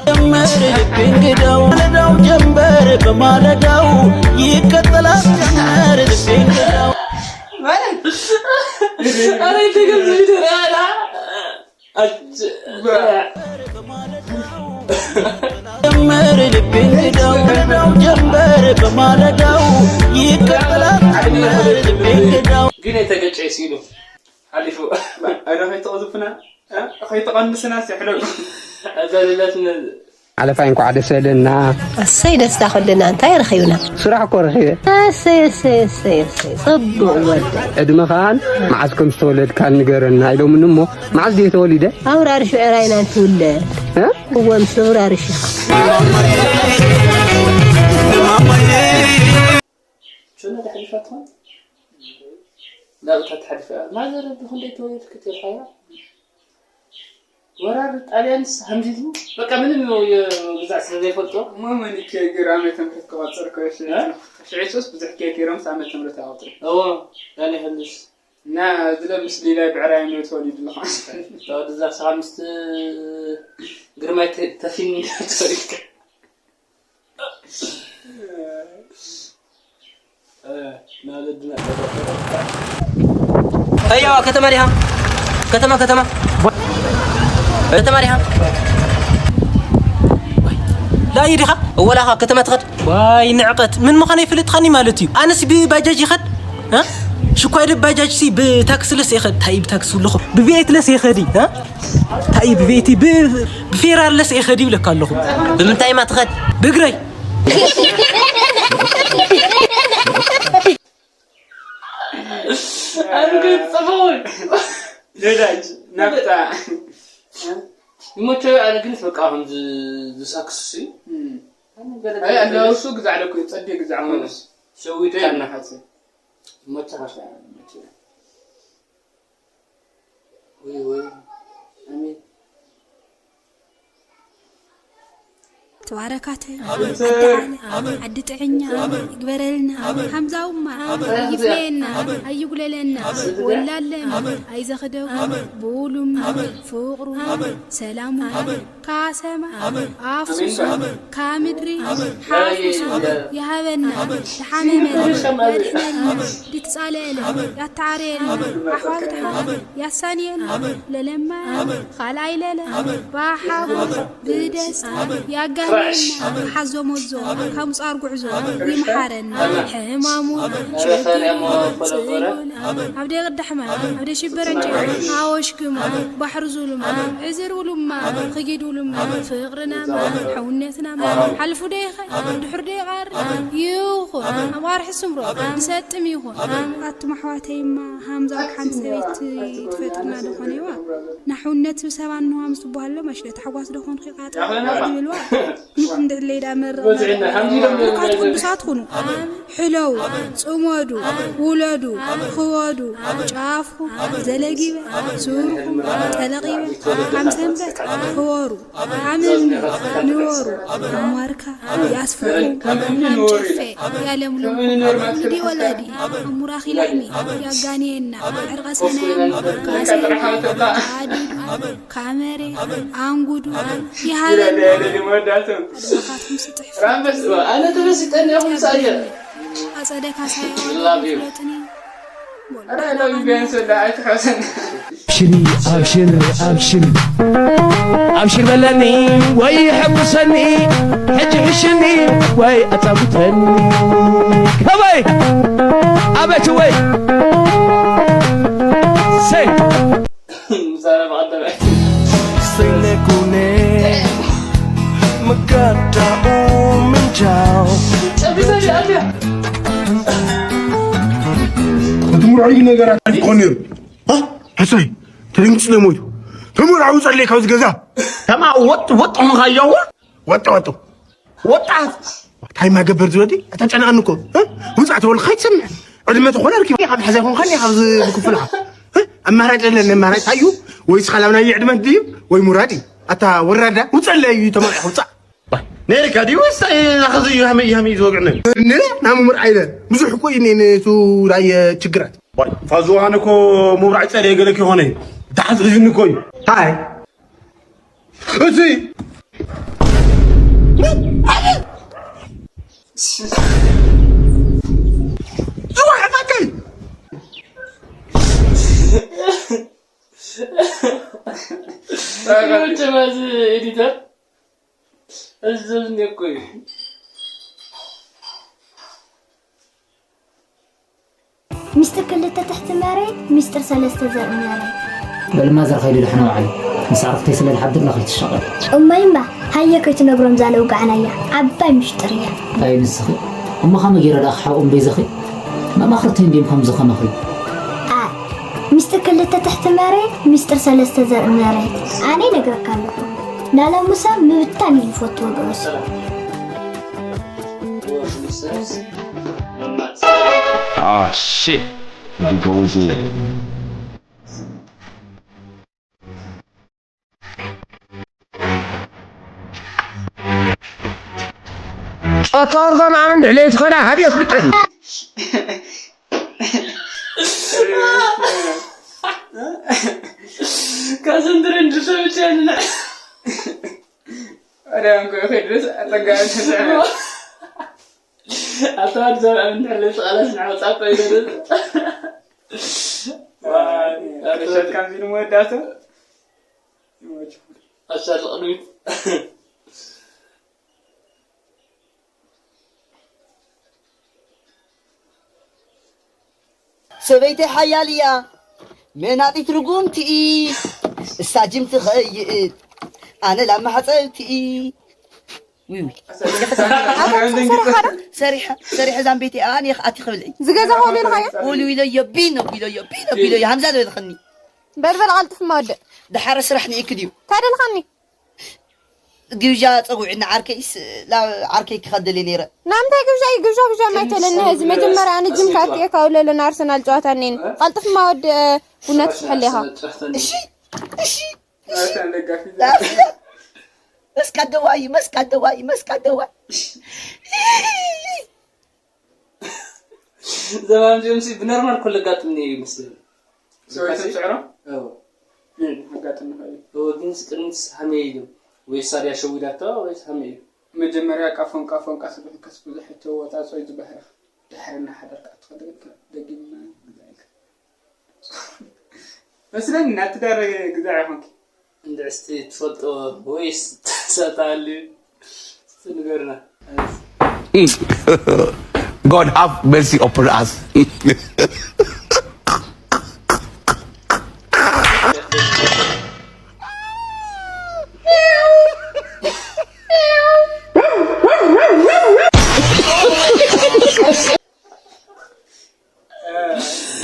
ጀመር ልቤ እንግዳው ማለዳው ጀንበር በማለዳው ይቀጥላል ጀመር ልቤ እንግዳው ኧረ ይደገም ዝቪዲዮ ኧረ ጀመር ልቤ እንግዳው ማለዳው ጀንበር በማለዳው ይቀጥላል ጀመር ልቤ እንግዳው ግን የተገጨ ሲሉ ሓሊፉ ኣረ ከይትቐዝፉና ከይትቐንስና ሲሕለሉ እዛ ልደት ሓለፋይ እንኳዕ ደስ በለና። ኣሰይ ደስታ ኩልና እንታይ ረኺብና። ስራሕ እኮ ረኺበ። ኣሰይ ኣሰይ ኣሰይ ኣሰይ ጽቡቕ ወደ። ዕድመኻን መዓዝ ከም ዝተወለድካን ንገረና ኢሎምኒ እሞ መዓዝ ድየ ተወሊደ? ኣውራርሽ ዕራይና እንትውለድ እ? እወ ምስ ኣውራርሽ ቹና ተሕሊፋ ትኾን ናብታ ተሕሊፋ ማዘር ብክንደይ ተወለድክ ተልካያ ወራር ጣልያንስ ሃምዚቱ በቃ ምንም ግዛዕ ስለ ዘይፈልጦ እሞ መን ኬግር ዓመተ ምህረት ክቆፅር ከሽዒሱስ ብዙሕ ኬግሮምስ ዓመተ ምህረት ኣቆፅሩ እዎ ዳኒ ሀልስ እና ዝለ ምስ ሊላይ ብዕራይ ነው ተወሊዱ ለኻ ተወዲ እዛ ሰሓ ምስቲ ግርማይ ተፊን ተወሊድካ هيا ከተማ ዲኻ ከተማ ከተማ ከተማ ዲኻ ላዩ ዲኻ ወላኻ ከተማ ትኸድ ዋይ ንዕቐት ምን ምዃነ ይፍልጥኻኒ ማለት እዩ ኣነስ ብባጃጅ ይኸድ ሽኳይ ደ ባጃጅ ሲ ብታክሲ ለስ ይኸድ ታይ ብታክሲ ኣለኹ ብቤት ለስ ይኸዲ እንታይ እዩ ብቤቲ ብፌራርለስ እየ ኸዲ ይብለካ ኣለኹ ብምንታይ ማ ትኸድ ብእግረይ ኣንገት ጽቡቕ ነዳጅ ናፍጣ ይመቸ ኣነ ግን በቃ ከም ዝሳክስ ኣለባብሱ ግዛዕ ደኩ ጸዴ ግዛዕ ኮነስ ሸዊት ካና ሓሰ ይመቸኻ ተባረካተ ዓዲ ዓለ ዓዲ ጥዕኛ ይግበረልና ሃምዛውማ ኣይፍለየና ኣይጉለለና ወላለም ኣይዘኽደው ብውሉም ፍቕሩ ሰላሙ ካሰማ ኣፍሱሱ ካብ ምድሪ ሓፊሱ ይሃበና ዝሓመመ የድሕነልና ድትጻለአለ ያተዓረየልና ኣሕዋት ድሓን ያሳንየልና ለለማ ካልኣይ ለለ ባሓጎ ብደስታ ያጋንየልና ሓዞ ሞዞ ካብ ምጻር ጉዕዞ ይምሓረና ሕማሙ ሸጊሩ ጽሉል ኣብ ደቂ ዳሕማ ኣብ ደሽበረንጨ ኣወሽክማ ባሕሪ ዙሉማ ዕዝር ውሉማ ኽጊድ ውሉማ ፍቕርናማ ሓውነትናማ ሓልፉ ደይኸ ድሕር ደይቓር ይኹን ኣብ ኣርሒ ስምሮ ዝሰጥም ይኹን ኣቱም ኣሕዋተይማ ሃምዛ ሓንቲ ሰበይቲ ትፈጥርና ዶ ኾነዋ ናሕውነት ብሰባ እንዋ ምስ ትበሃሎ መሽለ ታሕጓስ ዶ ኾንኺ ቃጣ ይብልዋ እንድዕለይ ዳ መርቕ ካት ቅዱሳት ኩኑ ሕለው፣ ጽመዱ፣ ውለዱ፣ ክበዱ፣ ጫፍኹም ዘለጊበ፣ ሱርኹም ተለቒበ፣ ከም ሰንበት ክበሩ፣ ከም እምኒ ንበሩ፣ ከም ዋርካ ያስፍሕኩም፣ ከም ጨፌ ያለምልምኩም፣ ንዲ ወላዲ ኣሙራኺ ላሕሚ ያጋንየና፣ ዕርቐ ሰናያም ካሰና፣ ኣዲዱ፣ ካብ መሬት ኣንጉዱ ይሃበና። ኣድባኻትኩም ስጥሕ ኣነ ተመሲጠኒ ኢኹም ሳየ ኣጸደ ካሳዮ ፍለጥኒ ቢያንስ ወላ ኣይትሐሰን ኣብሽሪ ኣብሽሪ ኣብሽሪ ኣብሽር በለኒ ወይ ሕጉሰኒ ሕጂ ሕሽኒ ወይ ኣጻውተኒ ከበይ ኣበት ወይ ሰይ ምሳና ብቐደመ Sine kune magata uminjao ትምርዖይ ነገራት ኣይኮን ነይሩ ሓሳይ ተደንጊፅለ ሞይቱ ተምርዓዊ ፀለይ ካብዚ ገዛ ከማ ወጥ ወጥ ኾንካ እያዋ ወጥ ወጥ ወጣት ታይማ ገበር ዝበቲ ኣተጨናኣኒ እኮ ውፃእ ተበሉ ከይትሰምዕ ዕድመ ተኾነ ርኪብ ካብ ሓዛ ይኾንካ ካብዚ ብክፍልካ ኣማራጭ የለን ኣማራጭ ታዩ ወይ ስኻ ላብ ናይ ዕድመ ድዩ ወይ ሙራድ እዩ ኣታ ወራዳ ውፀለይ እዩ ተመሪዕካ ውፃእ ነይርካ ድዩ ወይስ ናኸዚ እዩ ሃመይ ሃመይ ዝወግዕነ ንለ ናሙ ምርዓይ ኢለ ብዙሕ እኮ እዩ ነቱ ናይ ችግራት ፋዙ ኣነ እኮ ምብራዕ ፀለየ ገለ ከይኾነ እዩ ብታሓት ሒዙኒ እኮ እዩ ሃይ እዚ እዋሕፋከይ ይመቸማዚ ኤዲተር እዝን እኮ እዩ። ሚስጥር ክልተ ትሕቲ መሬት፣ ሚስጥር ሰለስተ ዘርኢ መሬት። በልማ ዘርኻ ኢሉ ድሕና ውዓል። ምስ ኣርኽተይ ስለ ዝሓድር ላኸይ ትሻቐል። እሞይ እምባ፣ ሃየ ከይትነግሮም ዛለ ውጋዕናያ። ዓባይ ምሽጥር እያ። ኣይ ንስኺ፣ እሞ ኸመይ ገይረ ደኣ ክሓብኦም በይዘኺ? መማኽርተይ እንድዮም ከምዚ ኸማኺ። ኣይ፣ ሚስጥር ክልተ ትሕቲ መሬት፣ ሚስጥር ሰለስተ ዘርኢ መሬት። ኣነ ይነግረካ ኣለኹ። ናላ ሙሳ ምብታን እዩ ዝፈቱ ወገኖስ። Ah, shit. We go again. ጸታርዛ ንዓመን ድሕለይ ትኸዳ ሃብዮ ፍልጠት ካሰንድረን ድሰብቻንና ወደ እንኮ ይኸድስ ኣጸጋሚ ተሰዕረ ኣታ ኣዲስ ኣበባ እንድሕር ዘይተቓለስ ንዓወፃ እኮ ይደረስ ሸት ከምዚ ንመወዳእቱ ኣሻል ቅድሚት ሰበይተይ ሓያል እያ መናጢት ርጉምቲ እይ እሳ ጅም ትኸይድ ኣነ ላብ ማሕፀብቲ እይ ውይ ሰሪሐ ሰሪሐ ዛምቤት ኣን የኽኣቲ ክብልዒ ዝገዛ ሆሉ ኢልኻዮ ውሉ ኢለዮ ቢኖ ቢሎዮ ቢኖ ቢሎዮ ሃምዛ ዝበልኽኒ በልበል ቐልጥፍ ማወድእ ድሓረ ስራሕ ንኢክ ድዩ ታደልኻኒ ግብዣ ፀጉዒ ንዓርከይስ ናብ ዓርከይ ክኸደል ነይረ ናምንታይ ግብዣ እዩ ግብዣ ግብዣ ማይተለኒ ህዚ መጀመርያ ኣነ ጅም ካትየ ካውለለን ኣርሰናል ጨዋታ እኔን ቀልጥፍ ማወድእ ቡና ትፍሕል ኢኻ እሺ እሺ እሺ ኣርሰናል ደጋፊ መስካ ደዋይ መስካ ደዋይ መስካ ደዋይ ዘማምዚኦም ሲ ብኖርማል ኮ ለጋጥምኒ እዩ ይመስለኒ ሰዎች ስዕሮ እዎ ኣጋጥም ይኽእል እዩ እዎ ግን ቅድሚት ሃመይ ኢሎም ወይ ሳድያ ሸዊዳቶ ወይ ሃመይ እዩ መጀመርያ ቃፎን ቃፎን ቃስ ብዙሕ ከስ ብዙሕ ተወፃፅኦ እዩ ዝበህረኽ ድሕሪ እናሓደርካ ትኸደልካ ደጊምና መስለኒ ናትዳር ግዛዕ ይኾንኪ እንድዕስቲ ትፈልጦ ወይስ ተሳታሉ ንገርና God have mercy upon us.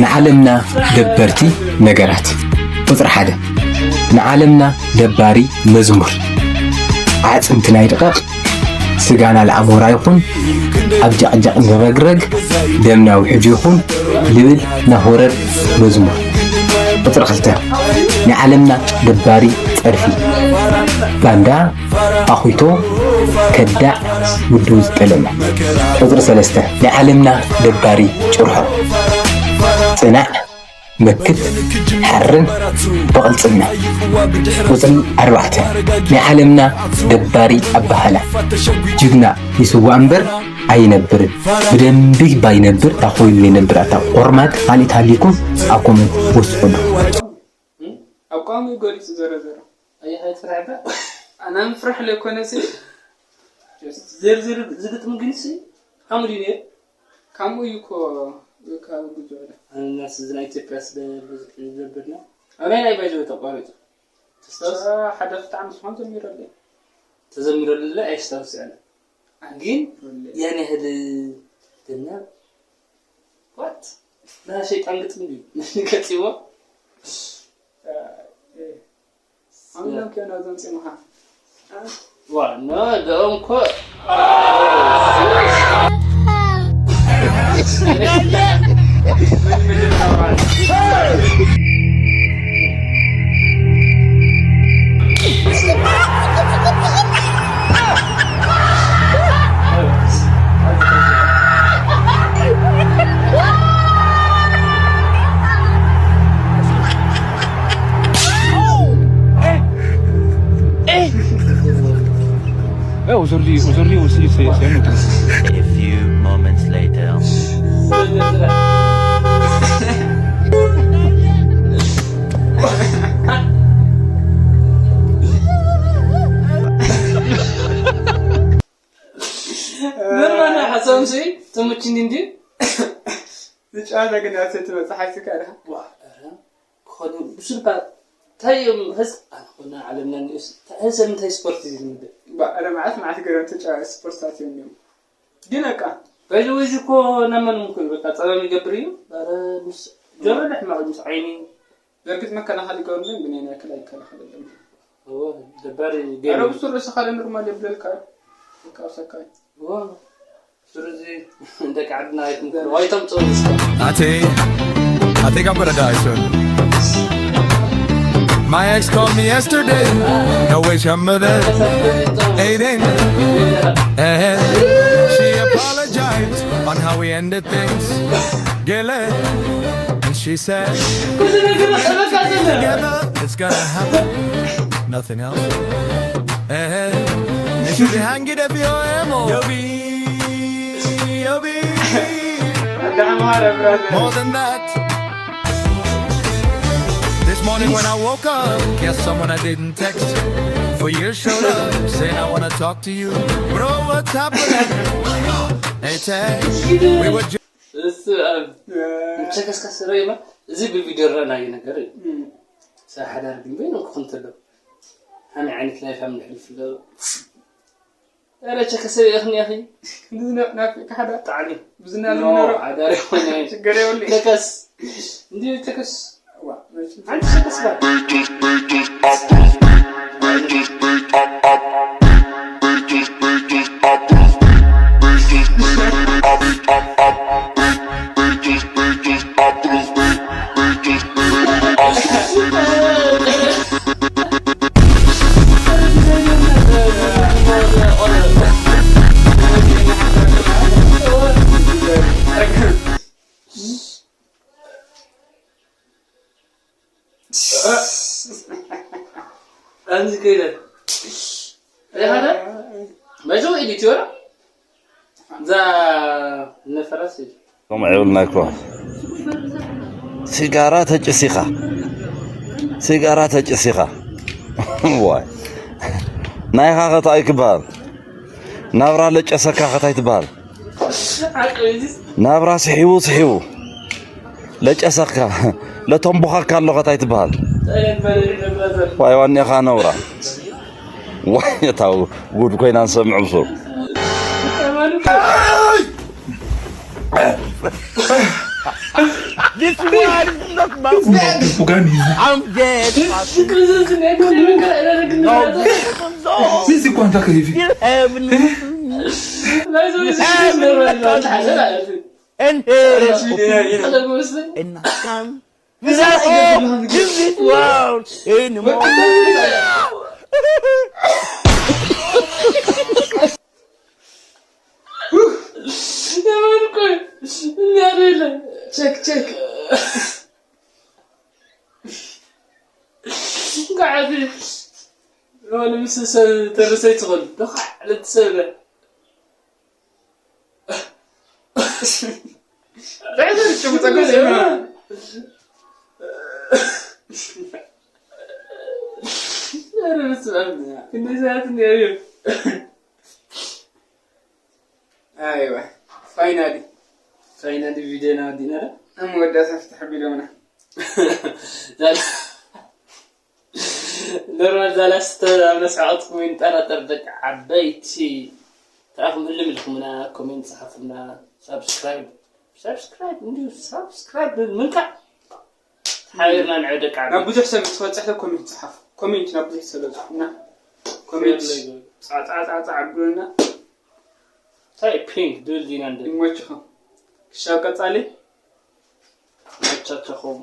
ንዓለምና ደበርቲ ነገራት። ቁፅሪ ሓደ፣ ንዓለምና ደባሪ መዝሙር። ኣዕፅምትና ይድቐቕ፣ ስጋና ለኣሞራ ይኹን፣ ኣብ ጃቕጃቕ ንረግረግ፣ ደምና ውሕጁ ይኹን ልብል ናሆረር መዝሙር። ቁፅሪ ክልተ፣ ንዓለምና ደባሪ ፀርፊ ባንዳ ኣኹቶ ከዳዕ ውድቡ ዝጠለመ። ቁፅሪ ሰለስተ፣ ናይ ዓለምና ደባሪ ጭርሖ፣ ፅናዕ፣ መክት፣ ሓርን ብቕልፅምና። ቁፅሪ ኣርባዕተ፣ ናይ ዓለምና ደባሪ ኣባህላ፣ ጅግና ይስዋእ እምበር ኣይነብርን። ብደንቢ ባይነብር እታ ኮይኑ ዘይነብር ኣታ ቆርማጥ ካልእ ተሃሊኩም ኣብ ኮመንት ወስኹሉ። ኣቋሙ ገሊጹ ዘረዘረ ኣየኻይ ትፍራሕ ዳ ኣና ምፍራሕ ለኮነሲ ዝርዝር ዝግጥም ግን ሲ ሓሙድ እዩ ነይሩ ከምኡ እዩ እኮ ካብ ጉዞ ወደ ኣነናስ እዚ ናይ ኢትዮጵያ ስለ ብዙሕ ዝዘብርና ኣበይ ናይ ባይዘ ተቋሪጡ ተስታውስ ሓደ ክልተ ዓመት ዝኾን ጀሚረለይ ተዘሚረሉ ኣይስታውስ ያለ ግን ያን ያህል ደና ዋት ና ሸይጣን ግጥም ድዩ ገጢሞ ኣምላክ ዮና ዘምፅምኻ ዋና ደኦም ኮ Aujourd'hui, aujourd'hui aussi, c'est c'est un autre. A few moments later. ኖርማል ሓሳብ ሲ ተመችኒ እንዲ ዝጨዋታ ግን ኣብ ሰቲ መፅሓፍ ስካ ድኻ ክኸዱ ብሱልካ እንታይ እዮም ህዝ ኣነ ኮና ዓለምና ኒስ ህዝ ምንታይ ስፖርት እዩ ዝምድብ ረ መዓት መዓት ገረም ተጫዋቲ ስፖርትታት እዮም እዮም ግን በቃ በዚ ወዚ እኮ ናመን ምኩ በቃ ፀበም ይገብር እዩ ረ ምስ ጆሮ ሕማቅ ምስ ዓይኒ በእርግጥ መከላኸል ይገብርልን ግን ያን ያክል ኣይከላኸለልም ደባሪ ረ ብሱ ርእስኻ ዶ ኖርማል የብለልካ እዩ። በቃ ውሰካ እዩ። ስለዚ ደቂ ዓድና ኣይትምክሩ ኣይተምፅኡ እስከ I think, I think I'm gonna die soon. My ex called me yesterday. No way, I'm mother. Aiden. And she apologized on how we ended things. Gilly. And she said, together, it's gonna happen. Nothing else. And she hang it up your ammo. You'll be, you'll be. ኣዳሓ ማረ ብራዘር More than that. This morning when I woke up, guess someone I didn't text. For years showed up, saying I wanna talk to you. Bro, what's happening? Hey, Tay, we were just እሱ ኣብ ምቸከስካ ስረይማ እዚ ብቪዲዮ ረናዩ ነገር እዩ ሰብ ሓዳር ግን በይኖም ክኾን ተሎ ከመይ ዓይነት ላይፍ ኣብ ንሕልፍ ኣሎ ኧረ ቸከስ ርኢኽኒ ኣኺ ናፊቅካ ሓዳር ጣዕሚ ብዝና ዝምነሮ ሓዳር ይኾነ ሽገር የብሉ ቸከስ እንዲ ቸከስ ዋ መቸም ሓንቲ ቸከስ ባል ኣንዚ ከይደ ሪኻደ መጀው ኤዲት ይወራ እዛ ነፈራስ እዩ ከምኡ የብልና እኮ። ሲጋራ ተጭሲኻ፣ ሲጋራ ተጭሲኻ። ዋይ። ናይኻ ኸ እንታይ ክበሃል? ናብራ ለጨሰካ ኸ እንታይ ትበሃል? ናብራ ስሒቡ፣ ስሒቡ። ለጨሰካ፣ ለተንቦኻካ ኣሎ ኸ እንታይ ትበሃል? ዋይ ዋኒኻ ነውራ። ዋይ እታ ጉድ ኮይና ንሰምዕ ብሱር። This one is not my fault. I'm dead. No, this is no. እዚ እኳ እንታይ ከይፊ Still have nothing. And here and I come. This is all. This is world anymore. ቸክ ቸክ እንኳዕ እዚ ሮል ምስ ሰብ ተርሰይ ትኽእል ደኻዕ ለትሰብለ ብዕዘር ጭምፀ ገዚእና ኧረ በስመ ኣብ ክንደይ ሰባት እንዲያዩ ኣይወ ፋይናሊ ፋይናሊ ቪድዮና ወዲእና ዶ ኣብ መወዳእታ ፍትሕ ቢሎምና ኖርማል ዛላስተ ኣብ ነስሓቐትኩም ይንጠራጠር ደቂ ዓበይቲ ተኣኹም እልም ኢልኩምና ኮሜንት ጸሓፉና ሳብስክራይብ ሳብስክራይብ እንዲሁ ሳብስክራይብ ምንካዕ ሓቢርና ንዕብ ደቂ ናብ ዓበይቲ ብዙሕ ሰብ ምስ በፅሕ ኮሜንት ፀሓፉ ኮሜንት ናብ ብዙሕ ሰብ በፅሑና ኮሜንት ፃዕፃዕፃዕ ኣብሉና ታይፒንግ ድብል ዲና እንደ ይመችኹም ክሻብ ቀፃሊ መቻቸኹም